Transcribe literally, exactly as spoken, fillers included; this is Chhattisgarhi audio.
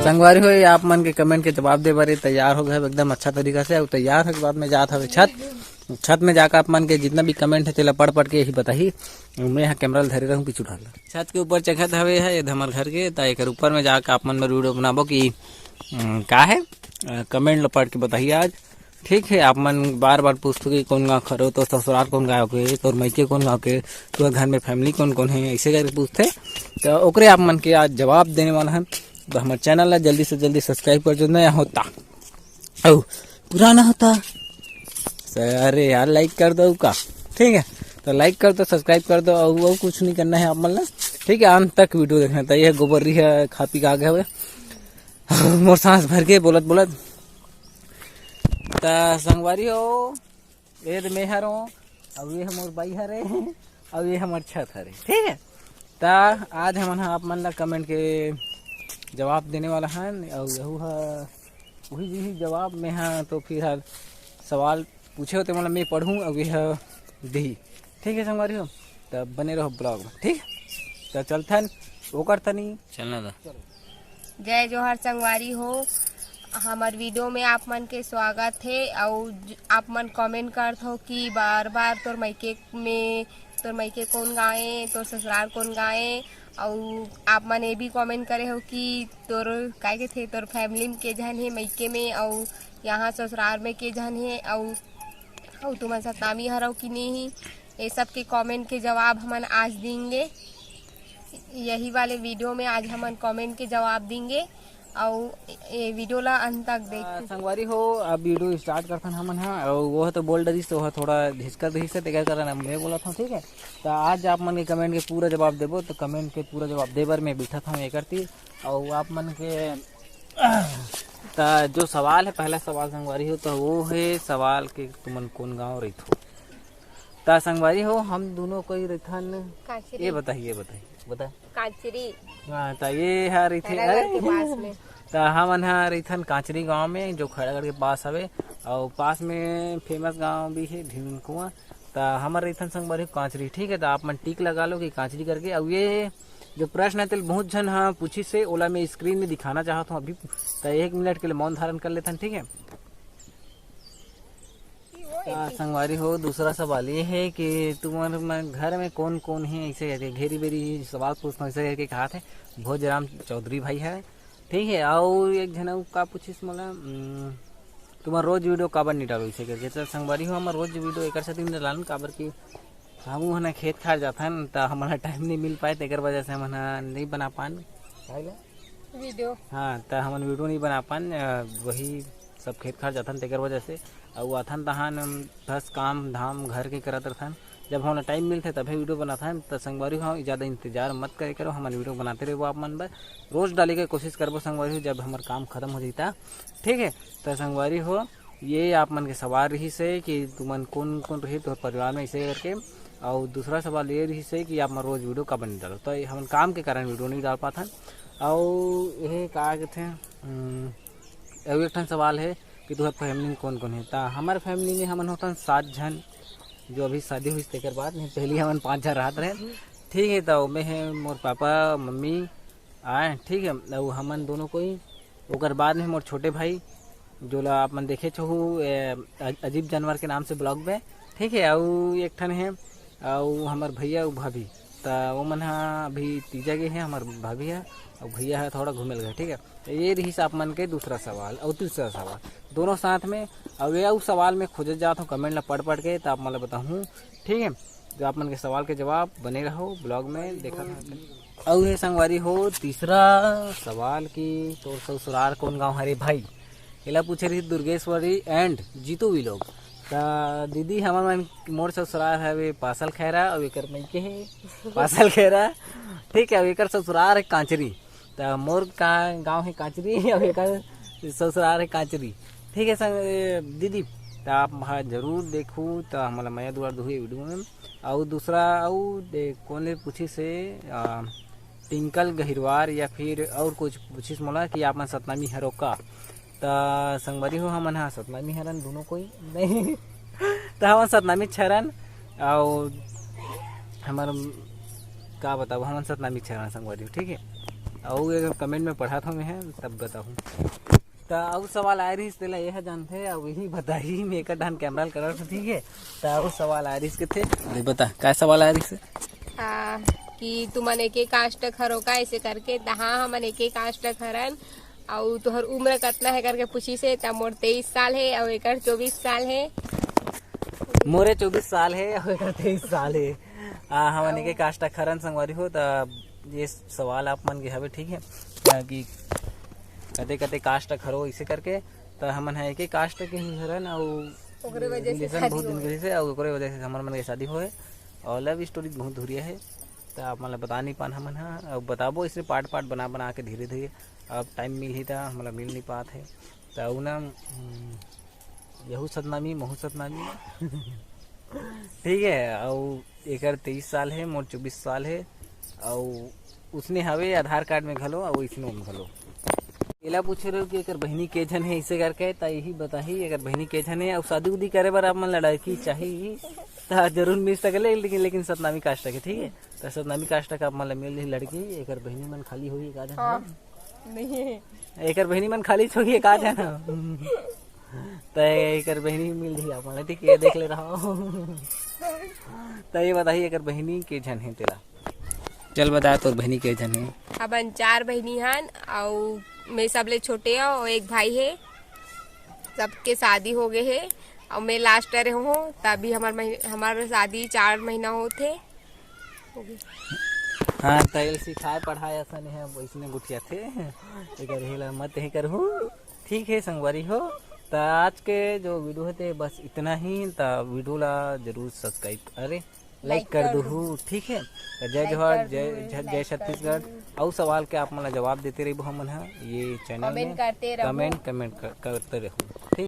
संगवारी हो, ये आप मन के कमेंट के जवाब दे बर ये तैयार हो गए हवे एकदम अच्छा तरीका से। अउ तैयार होए के बाद में जात हवे छत। छत में जाकर आप मन के जितना भी कमेंट है, तेला पढ़ पढ़ के यही बताही। मैं यहाँ कैमरा ल धरे रहूँ पीछू ढाल। छत के ऊपर चघत हवे है ये हमर घर के, त एकर ऊपर में जाकर आप मन बर वीडियो बनाबो कि, अम, का है, अ, कमेंट ल पढ़ के बताही आज। ठीक है, आप मन बार बार पूछथो कि कौन गाँव खरो, तो ससुराल कौन गाँव के, तोर मइके कौन गाँव के, तोर घर में फैमिली कौन कौन है, ऐसे करके पूछथे। तो ओकरे आप मन के आज जवाब देने वाला है। तो हमारे चैनल ला जल्दी से जल्दी सब्सक्राइब कर दो, नया होता, अउ पुराना होता। अरे यार, लाइक कर दो का, ठीक है, तो लाइक कर दो, सब्सक्राइब कर दो, अउ, अउ कुछ नहीं करना है आप मन ला, ठीक है। अंत तक वीडियो देखना। तो ये गोबर रही है, खा पी के आ गए हुए मोर सांस भर के बोलत बोलत। त संगवारी हो, ये दे मैं हरों, अउ ये हमर बाई हरे, अउ ये हमर छत हरे, ठीक है। त आज हमन ह आप मन ला कमेंट के जवाब देने वाला हन, अउ यहू ह वही जी जवाब। मैं ह तो फिर हर सवाल पूछे होते, मतलब मैं पढ़ूँ, अउ ये ह दिही, ठीक है संगवारी हो। त बने रहो ब्लॉग में, ठीक। त चलथन ओकर तनी चलना दा। जय जोहार संगवारी हो, हमर वीडियो में आप मन के स्वागत हे। अउ ज-, आप मन कमेंट करत हो कि बार बार तोर मइके में, तोर मइके कौन गाँव ए, तोर ससुराल कौन गाँव ए, अउ आप मन ये भी कमेंट करे हो कि तोर काय कथे, तोर फैमिली में के झन हे मइके में, अउ यहाँ ससुराल में के झन हे, अउ अउ तुमन सतनामी हरव कि नहीं, ये सब के कमेंट के जवाब हमन आज देंगे। यही वाले वीडियो में आज हमन कमेंट के जवाब देंगे, अउ ये वीडियो ला अंत तक देख। आ, संगवारी हो, अब वीडियो स्टार्ट करथन हमन हा। अउ वो तो बोल डरिस, तो वो थोड़ा झिझकत रहिस, तेकर कारण अब मैं बोलत हूँ, ठीक है। तो आज आप मन के कमेंट के पूरा जवाब देबो, तो कमेंट के पूरा जवाब दे बर मैं बैठत हूँ एकर तीर। अउ आप मन के त जो सवाल है, पहला सवाल संगवारी हो, तो वो है सवाल के तुमन कौन गांव रहिथो। त संगवारी हो, हम दोनों कोई रहिथन, कांचरी। ये बताइए, बताइए, बता। कांचरी। हाँ, त ये है रहिथे, खैरागढ़ के पास में। त हमन ह रहिथन कांचरी गांव में, जो खैरागढ़ के पास हवे, और पास में फेमस गांव भी है ढिमकुआ। त हमर रहिथन संगवारी कांचरी, ठीक है। त आप मन टिक लगा लो कि कांचरी करके। अब ये जो प्रश्न है, तेल बहुत झन ह पूछिस हे, ओला मैं स्क्रीन में दिखाना चाहत हूँ अभी। त एक मिनट के लिए मौन धारण कर लेथन, ठीक है। त संगवारी हो, दूसरा सवाल ये है कि तुम्हारे म-, घर में कौन कौन है, ऐसे करके घेरी बेरी सवाल पूछता हूँ, ऐसे करके कहा थे। भोजराम चौधरी भाई है, ठीक है। और एक झन अउ का पूछिस मोला, उम, तुम्हार रोज वीडियो काबर नहीं डालो, इसे करके। तो संगवारी हो, हमर रोज वीडियो एकर सेती नहीं डालन, काबर कि हमू हना खेत खार जाथन, त हमन ला टाइम नहीं मिल पाए, तेकर वजह से हमन ह नहीं बना पान। काहे ले? वीडियो। हाँ, त हमन वीडियो नहीं बना पान, अ, वही सब खेत खार जाथन, तेकर वजह से। अउ आथन तहान, अम, बस काम धाम घर के करत रथन। जब हमन ला टाइम मिलथे, तभे वीडियो बनाथन। त संगवारी हो, ज़्यादा इंतजार मत करे करो, हमन वीडियो बनाते रहबो आप मन बर। रोज डाले के कोशिश करबो संगवारी हो, जब हमर काम खत्म हो जइता, ठीक है। त संगवारी हो, ये आप मन के सवाल रहिस हे कि तुमन कौन कौन रही तोहर परिवार में, ऐसे करके। और दूसरा सवाल ये रहिस हे कि आप मन रोज वीडियो काबर नहीं डालो, तो ये हमन काम के कारण वीडियो नहीं डाल पाथन। और ये का कहते हैं, हम्म, अउ एक ठन सवाल है कि तुहर फैमिली में कौन कौन है। त हमर फैमिली में हमन होथन सात झन, जो अभी शादी हुई तेकर बाद, नहीं पहले हमन पाँच झन रहत रहे, ठीक है। त ओमे है मोर पापा, मम्मी आए, ठीक है, अउ हमन दोनों कोई। ओकर बाद में मोर छोटे भाई, जोला आप मन देखे होहू, ए, अ-, अजीब जानवर के नाम से ब्लॉग में, ठीक है। अउ एक ठन है, अउ हमर भैया अउ भाभी, त वो मन ह अभी तीजा गे है, हमर भाभी है, अउ भैया है थोड़ा घूमे लगे, ठीक है। त ये रहिस आप मन के दूसरा सवाल अउ तीसरा सवाल, दोनों साथ में। अउ ये अउ सवाल में खोजत जात हूँ कमेंट ला पढ़ पढ़ के, त आप मन ला बताहूँ, ठीक है। जो आप मन के सवाल के जवाब, बने रहो ब्लॉग में, देखत रहो। अउ हे संगवारी हो, तीसरा सवाल कि तोर ससुराल कौन गांव हरे भाई, एला पूछे रही दुर्गेश्वरी and जीतू vlog। त दीदी, हमर मन, मोर ससुराल हवे पासल खैरा, अउ एकर मइके हे पासल खैरा, ठीक है, अउ एकर ससुराल है कांचरी। त मोर का गांव है कांचरी, अउ एकर ससुराल है कांचरी, ठीक है संग, ए, दीदी, त आप हा जरूर देखू, त हमला मया दुआर दुहू ये वीडियो में। अउ दूसरा, अउ दे, कौन ले पूछिस हे, आ, टिंकल गहिरवार या फिर और कुछ पूछिस मोला कि आप मन सतनामी हरो का? त संगवारी हो, हमन हा सतनामी हरन दोनों कोई नहीं। त हमन सतनामी हरन, अउ हमर का बताओ, हमन सतनामी हरन संगवारी हो, ठीक है। अउ एक कमेंट में पढ़त हूँ मैं, तब बताहूँ। त अउ सवाल आए रहिस, तेला यह जानथे, अउ यही बताही, मैं एक डाहन कैमरा ल करत हूँ, ठीक है? त अउ सवाल आए रहिस, कथे, ले बता, का सवाल आए रहिस? आ, कि तुमन एक एक कास्ट हरो का, ऐसे करके। त हाँ, हमन एक एक कास्ट हरन। अउ तोहर उम्र कतना है करके पूछिस हे, त मोर तेईस साल है अउ एकर चौबीस साल है। मोरे चौबीस साल है अउ एकर तेईस साल है। आ, हमन एक एक कास्ट हरन संगवारी हो, त ये सवाल आप मन के हवे, ठीक है, आ, कि कते कते कास्ट हरो इसे करके, त हमन ह एक एक कास्ट के ही हरन, अउ ओकरे वजह से रिलेशन शादी बहुत दिन होए। के से, अउ ओकरे वजह से हमर मन के शादी होए, अउ लव स्टोरी बहुत धुरिया है, त आप मन ल बता नहीं पान हमन ह, अब बताबो इसने पार्ट पार्ट बना बना के धीरे धीरे, अब टाइम मिलही त हमला मिल नहीं पात है, त उ ना, हम्म, यहू सतनामी, महू सतनामी। ठीक है, अउ एकर तेईस साल है, मोर चौबीस साल है, अउ उसने हवे आधार कार्ड में घलो, अउ इसनो में घलो। एला पूछे रहो कि एकर बहिनी के झन है, इसे करके, त यही बताही एकर बहिनी के झन है, अउ शादी उदी करे बर आप मन लड़की चाही, त जरूर मिल सकले, लेकिन, लेकिन सतनामी कास्ट के, ठीक है? त सतनामी कास्ट का आप मन ल मिल रही लड़की, एकर बहिनी मन खाली होही का झन, हाँ, नहीं है। एकर बहिनी मन खाली होही का झन। त एकर बहिनी मिल रही आप मन ल, ठीक है, देख ले रहा। त ये बताही एकर बहिनी के झन है तेला। चल बता तोर बहिनी के झन है। हमन चार बहिनी हन, अउ मैं सबले छोटे हूँ, अउ एक भाई है। सबके शादी हो गए है, अउ मैं लास्ट रहे हूँ। तभी हमार मही-, हमार शादी चार महीना होत है। हाँ, त एल सिखाए पढ़ाए असन है, वैसने गुठिया थे। एकर हेला मत ही करहू। ठीक है संगवारी हो, त आज के जो वीडियो है ते बस इतना ही। त वीडियो ला जरूर सब्सक्राइब, अरे, लाइक कर दूहू, ठीक है? त जय जोहार, जय, जय, जय छत्तीसगढ़। अउ सवाल के आप मन ला जवाब देते रहिबो हमन ह ये चैनल में, कमेंट करते रहू। कमेंट, कमेंट कर, करते रहू।